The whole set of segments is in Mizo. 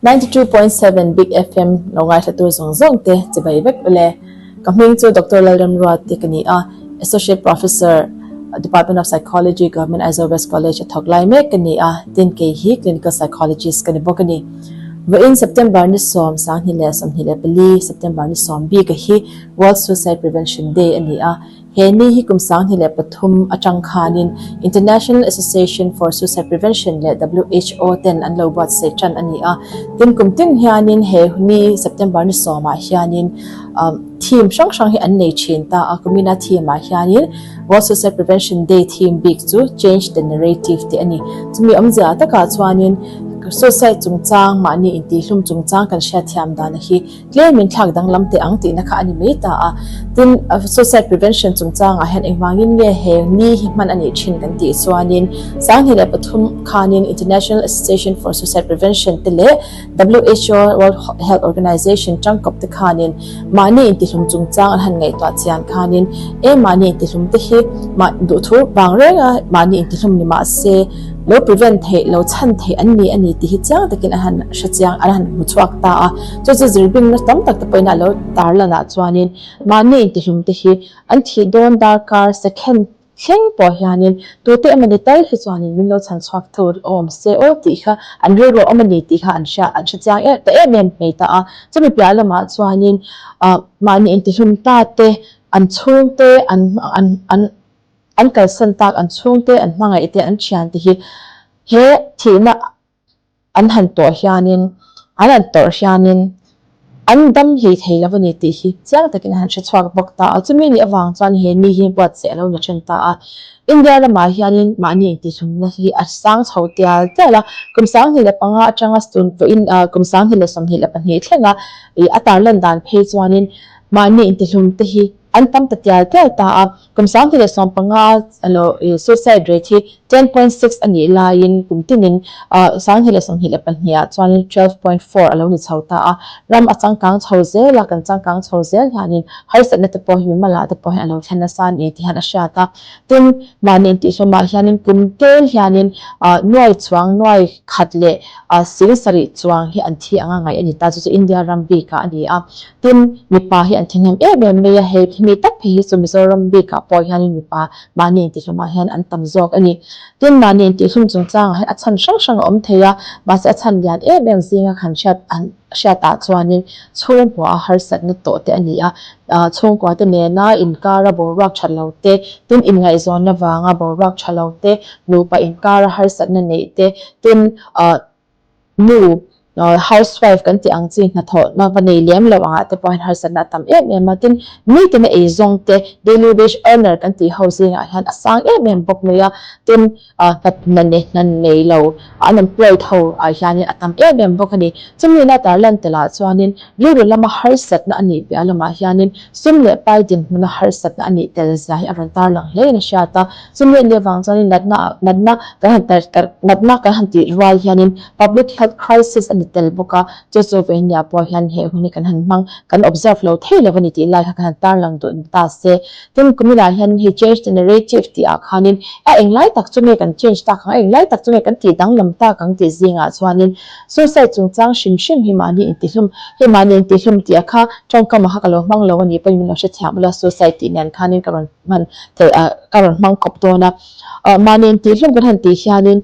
92.7 Big FM lo ngaithla zawng zawng te chibai vek ule. Ka hming chu Dr. Lalremruati ka ni a, Associate Professor, Department of Psychology, Government Aizawl West College a thawk lai mek ka ni a, tin kei hi Clinical Psychologist ka ni bawk a ni. Vawiin September ni sawm, 2024, September ni sawm bik a hi World Suicide Prevention Day a ni a. He ni hi kum 2003 atang khanin International Association for Suicide Prevention leh WHO ten an lo buatsaih tan a ni a. Tin kum tin hianin he ni September ni sawmah hianin theme hrang hrang hi an nei thin ta a. Kumina theme ah hianin World Suicide Prevention Day theme bik chu Change the Narrative tih a ni. Chumi awmzia takah chuanin suicide chungchang mahni intihhlum chungchang kan hriatthiam dan hi Tlemin thlak danglam teh ang tihna kha a ni mai ta a. Tin, suicide prevention chungchangah hian engvangin nge he ni hi hman a nih thin kan tih chuanin 2003 khanin International Association for Suicide Prevention te leh WHO, World Health Organization, tangkawp te khanin mahni intihlum chungchang an han ngaihtuah chian khanin e mahni intihlum te hi mah duhthu vang renga mahni intihlum ni mah se lo prevent theih lo chhan theih an ni a ni tih hi chiang takin an han hre chiang an han hmu chhuak ta a. Chu chu zirbingna tam tak te pawhin a lo tarlan ah chuanin mahni intihlum te hi an thih dawn darkar second thleng pawh hianin tute emawni tal hi chuanin min lo chhan chhuak tur awm se aw tih kha an rilru a awm a ni tih kha an hria an hre chiang em ta em em mai ta a. Chumi piah lamah chuanin ah mahni intihlum ta te an chhungte an an an an kalsan tak an chhungte an hmangaih te an thian te hi he thihna an han tawh hianin, an han tawrh hianin an dam hlei thei lo a ni tih hi chiang takin an han hre chhuak bawk ta a. Chumi nih avang chuan he ni hi buatsaih a lo ni then ta a. India ramah hianin mahni intihhlumna hi a sang chho tial tial a, kum 2005 atanga tun pawhin kum 2022 thlenga ih a tarlan dan phei chuanin mahni intihlum te hi an tam ta tial tial ta a. Kum 2015 a lo suicide rate hi 10.6 a nih laiin kum tinin 2022 ah chuanin 12.4 a lo ni chho ta a. Ram a changkang chho zel a, kan changkang chho zel hianin harsatna te pawh hi mimal ah te pawh hian a lo thlen nasa a ni tih hian a hriat a. Tin, mahni intihhlawmah hianin kum tel hianin nuai chuang nuai khat leh 7000 chuang hi an thi anga ngaih a ni ta, chu chu India ram bikah a ni a. Tin, mipa hi an thihnem em em mai a, hei mi tak phei hi chu Mizoram bikah pawh hianin mipa mahni intihhlumah hian an tam zawk a ni. Tin, mahni intihhlum chungchangah hian a chhan hrang hrang a awm thei a, mahse a chhan lian em em zinga kan hriat an hriatah chuanin chhungkua a harsatna tawh te a ni a, chhungkua te nena inkara boruak tha lo te, tin inngaihzawn avanga boruak tha lo te, nupa inkara harsatna neih te, tin nu, housewife kan tih ang chi hnathawhna va nei lem lo angah te pawh hian harsatna a tam em em a, tin nitina eizawng te daily wage earner kan tih ho zingah hian a sang em em bawk mai a, tin hna nei hna nei lo unemployed ho ah hianin a tam em em bawk a ni. Chumi na tarlan telah chuanin rilru lama harsatna a nih piah lamah hianin sum leh pai dinhmuna harsatna a nih tel zia hi a rawn tarlang hlein a hriat a. Chumi a nih avang chuanin natna natna kan han tar natna kan han tih rual hianin public health crisis a ni tel bawk a, chu chu Vainia pawh hian he hun hi kan han hmang kan observe lo thei lo a ni tih lai kha kan han tarlang duh ni ta se. Tin, kuminah hian hei change the narrative tih ah khanin a englai tak chu nge kan change tak ang, a englai tak chu nge kan tih danglam tak ang tih zingah chuanin suicide chungchang hrim hrim hi mahni intihlum, hei mahni intihlum tih a kha tawngkam a kha ka lo hmang lo a nih pawhin min lo hrethiam ula, suicide tih nen khanin ka rawn hman theih ah ka rawn hmang kawp dawn a. Mahni intihlum kan han tih hianin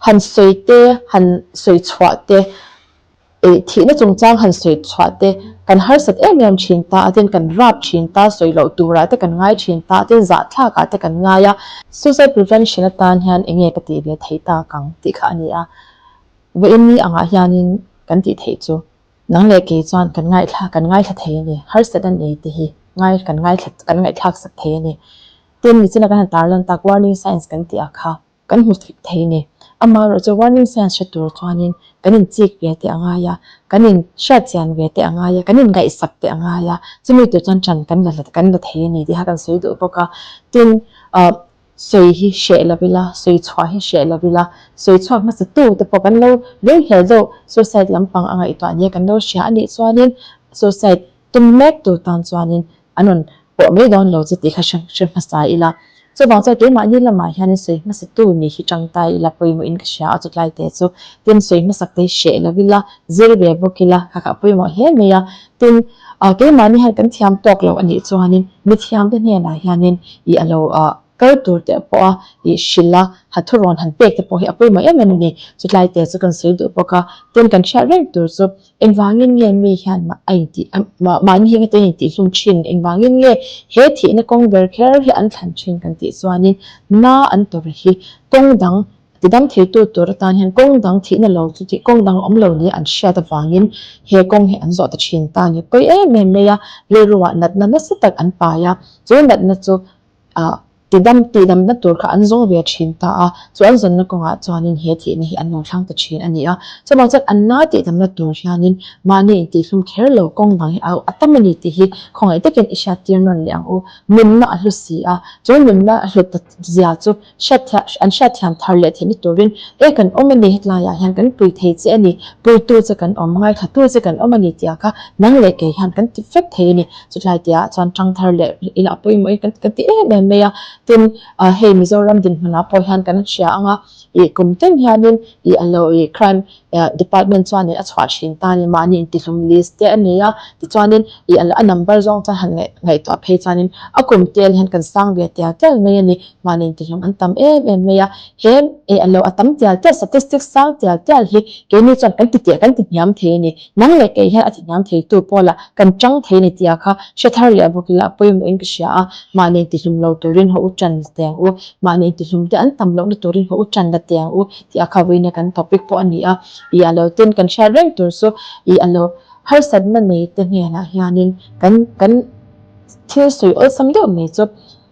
han sawi te, han sawi chhuah te, ih thihna chungchang han sawi chhuah te kan harsat em em thin ta a, tin kan rap thin ta, sawi loh turah te kan ngai thin ta a, tin zahthlak ah te kan ngai a. Suicide prevention atan hian eng nge ka tih ve theih tak ang tih kha a ni a, vawiin ni angah hianin kan tih theih chu nang leh kei chuan kan ngaithla kan ngaithla thei a ni, harsat a nei te hi ngai kan ngaithla kan ngaihthlak sak thei a ni. Tin, nichina kan han tarlan tak warning signs kan tih ah kha kan hmu fik thei a ni. Amaherawh chu warning signs hre tur chuanin kan inchik ve teh a ngai a, kan in hriatchian ve teh a ngai a, kan inngaihsak teh a ngai a, chumi tur chuan ṭan kan la kan la thei a ni tih kha kan sawi duh bawk a. Tin, ah sawi hi hreh lo ila, sawi chhuah hi hreh lo ila, sawi chhuak hmasa tu te pawh kan lo ringhlel deuh suicide lampang a ngaihtuah nia kan lo hria a nih chuanin suicide tum mek tur tan chuanin an rawn pawh mai dawn lo chu tih kha hre hmasa ila. Chuvang chuan keimahni lamah hianin sawi hmasa tu nih hi tangtai ila pawimawhin ka hria a, chutlai te chu tin sawi hmasak te hi hreh lo ila, zir ve bawk ila kha kha a pawimawh hle mai a. Tin, keimahni hian kan thiam tawk lo a nih chuanin mithiamte hnenah hianin ih a lo kal tur te pawha ih hrilh a, ha thurawn han pek te pawh hi a pawimawh em em a ni. Chutlai te chu kan sawi duh bawk a, tin kan hriat reng tur chu Engvangin nge mi hian a intih mahni hi engtin intih hlum thin? Engvangin nge he thihna kawng ber kher hi an thlan thin kan tih chuanin na an tawrh hi kawng dang tidam theitu tur atan hian kawng dang thihna lo chu tih kawng dang awm lo nia an hriat avangin he kawng hi an zawh ta thin ta a ni. Pawi em em mai a, rilruah natna nasa tak an pai a, chu natna chu ah tidam tihdamna tur kha an zawng ve thin ta a, chu an zawnna kawngah chuanin he thihna hi an lo thlang ta thin a ni a. Chuvang chuan an na tihdamna tur hianin mahni intihhlum kher lo kawng dang hi a tam a ni tih hi khawngaih takin i hriattir nawn leh ang u. Nunna a hlu si a, chu nunna a hlut ta zia chu hriatthiam an hriatthiam thar leh theihna turin e kan awm a ni hetlaiah hian kan pui thei che a ni, puitu che kan awm, ngaithlatu che kan awm a ni tih ah kha nang leh kei hian kan ti vek thei a ni. Chutlai tih ah chuan tang thar leh ila a pawimawh in kan ti em em mai a, tin hei Mizoram dinhmunah pawh hian kan hria ang a, ih kum tin hianin ih a lo ih crime department chuanin a chhuah thin ta a ni, mahni intihlum list te a nei a, tichuanin ih a number zawng chuan han ngaihtuah phei chuanin a kum tel hian kan sang ve tial tial mai a ni, mahni intihlum an tam em em mai a, he ih a lo a tam tial tial statistics sang tial tial hi keini chuan kan ti teh kan ti hniam thei a ni. Nang leh kei hian a tihniam theitu pawlah kan tang thei ni tia kha hre thar leh bawk ila a pawimawhin ka hria a, mahni intihlum lo turin haw u tan la teh ang u, mahni intihlum te an tam lohna turin haw u tan la teh ang u tih a kha vawiina kan topic pawh a ni a, ih a lo ten kan hriat reng tur chu ih a lo harsatna nei te hnenah hianin kan kan Thil sawi awlsam deuh mai chu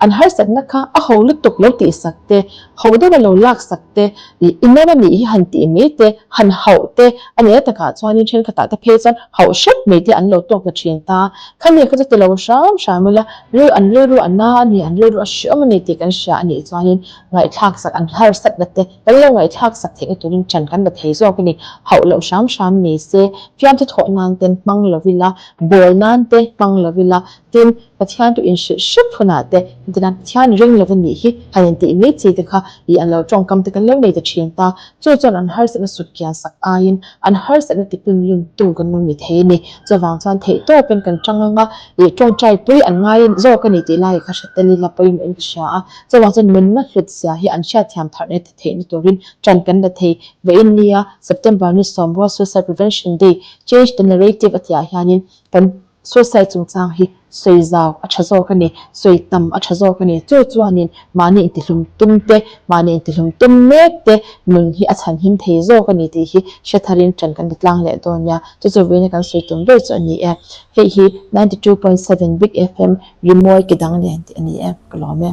an harsatna kha a ho lutuk lo tihsak te, ho deuha lo laksak te, ih inawm a nih hi han tih mai te, han hauh te a nia takah chuanin thenkhatah te phei chuan hauh hrep mai te an lo tawk ta thin ta. Khami kha chu ti lo hram hram ula, ril an rilru a na a ni, an rilru a hreawm a ni tih kan hria a nih chuanin ngaihthlaksak an harsatna te kan lo ngaihthlaksak theihna turin ṭan kan la thei zawk a ni. Hauh loh hram hram ni se, fiamthu thawh nan ten hmang lo ila, Bawl nan te hmang lo ila, tin, Pathian chu inhrilh hrep hunah te, hetiang Pathian ring lo a nih hi han intih mai chi te kha ih an lo tawngkam te kan lo nei ta thin ta. Chu chuan an harsatna sut kian sak aiin an harsatna tipin rintu kan lo ni thei a ni. Chuvang chuan theihtawpin kan tang anga ih tawngtai pui an ngai zawk a ni tih lai kha hre tel ila pawimawhin ka hria a. Chuvang chuan nunna hlut zia hi an hriatthiam tharh theihna turin tan kan la thei. Vawiin nia September ni sawmrua Suicide Prevention Day Change the narrative a tihah hianin kan suicide chungchang hi sawi zau a tha zawk a ni, sawi tam a tha zawk a ni. Chu chuanin mahni intihlum tum te, mahni intihlum tum mek te nun hi a chhanhim thei zawk a ni tih hi hre tharin ṭan kan ti tlang leh dawn nia. Chu chu vawiina kan sawi tum ber chu a ni e. Hei hi 92.7 Big FM rimawi ki dang lian tih a ni e. Ka lawm e.